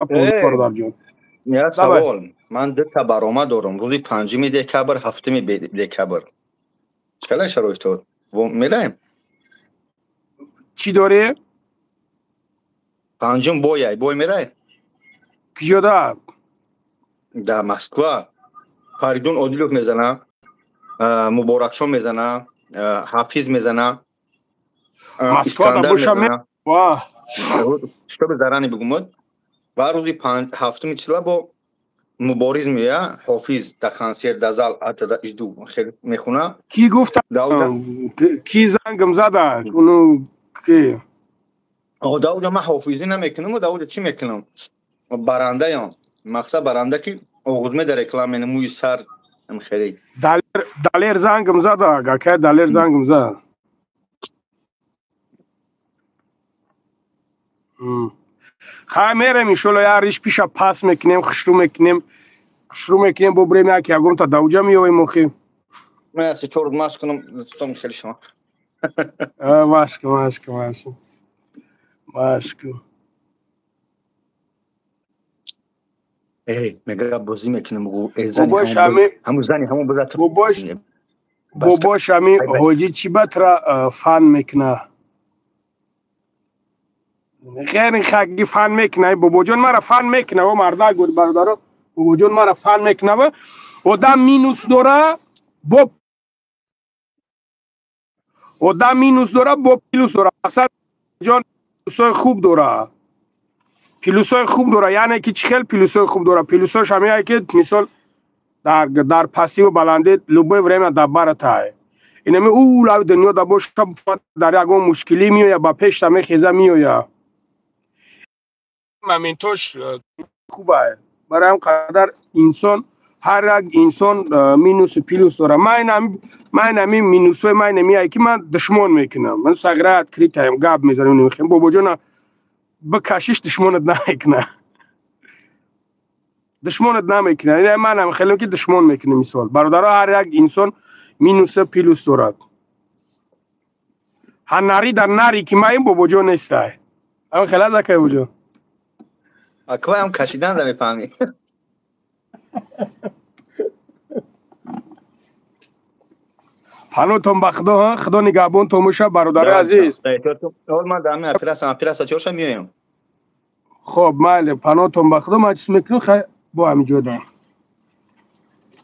Бародарҷон, я савол. Ман дута баромад дорам, рӯзи 5 декабр, 7 декабр. Чӣ шароитот мелаем? Чӣ дорӣ? Панҷум бояй, бой мерай? Киҷода? Дар Москва. Фаридун Одилов мезана, Муборакшо мезана, Ҳафиз мезана, Искандар мезана. Чтобы заранее бигумод. Ва рӯзи ҳафтуми числа бо Мубориз мея, Ҳофиз да консерт да зал иду хел мехуна. Ки гуфта? Ки зангм зада? Ну ки? Дауда ман ҳофизӣ намекунам, дауда чӣ мекунам? Барандаям. Мақсад баранда ки оғузме дар реклама мӯи сар хеле. Далер зангм зада, акай Далер зангм зад. Хай мерем, иншолло, як риш пиша пас мекунем, хушрӯ мекунем, хушрӯ мекунем, бо брем як ягонта давҷа меёвем охи. Ман чор маш кунам, стом хеле шумо. Машка, машка, машка. Машка. Эй, мега бозӣ мекунем, ҳамун зани ҳамун боза. Бобош ами ҳоҷӣ чӣ батра фан мекуна? Хеле хаги фан мекуна. Бобоҷон мара фан мекуна, о мардак гуд бародаро. Бобоҷон мара фан мекуна. Одам минус дора, бо одам минус дора, бо плюс дора. Мақсад ҷон плюсои хуб дора. Плюсои хуб дора, яъне ки чӣ хел плюсои хуб дора? Плюсош ҳамеае ки мисол дар пастиву баландӣ любое время дар баратае. Инами ӯ лави дунё да боша, дар ягон мушкилӣ меоя, ба пешта мехеза меоя. Моментош хубае. Барои ҳам қадар инсон, ҳар як инсон минусу плюс дора. Ман ами минусои ман намеае ки ман душмон мекунам. Ман сагра открытаем, гап мезанем, намехем. Бобоҷона бикашиш душмонат намекуна. Душмонат намекуна. Манам хеле ки душмон мекунам мисол. Бародаро, ҳар як инсон минусу плюс дорад. Ҳа нари дар нари ки ман бобоҷон нестай. Ам хела закай бобоҷон. Акваям кашидан намефаҳмӣ. Панотон ба Худо, Худо нигаҳбонтон боша, бародари азиз. Ман дар ҳамин апирасам, апираса чорша меоям. Хоб, майли, панотон ба Худо, ман чиз мекунам, хай бо ҳамин ҷо дам.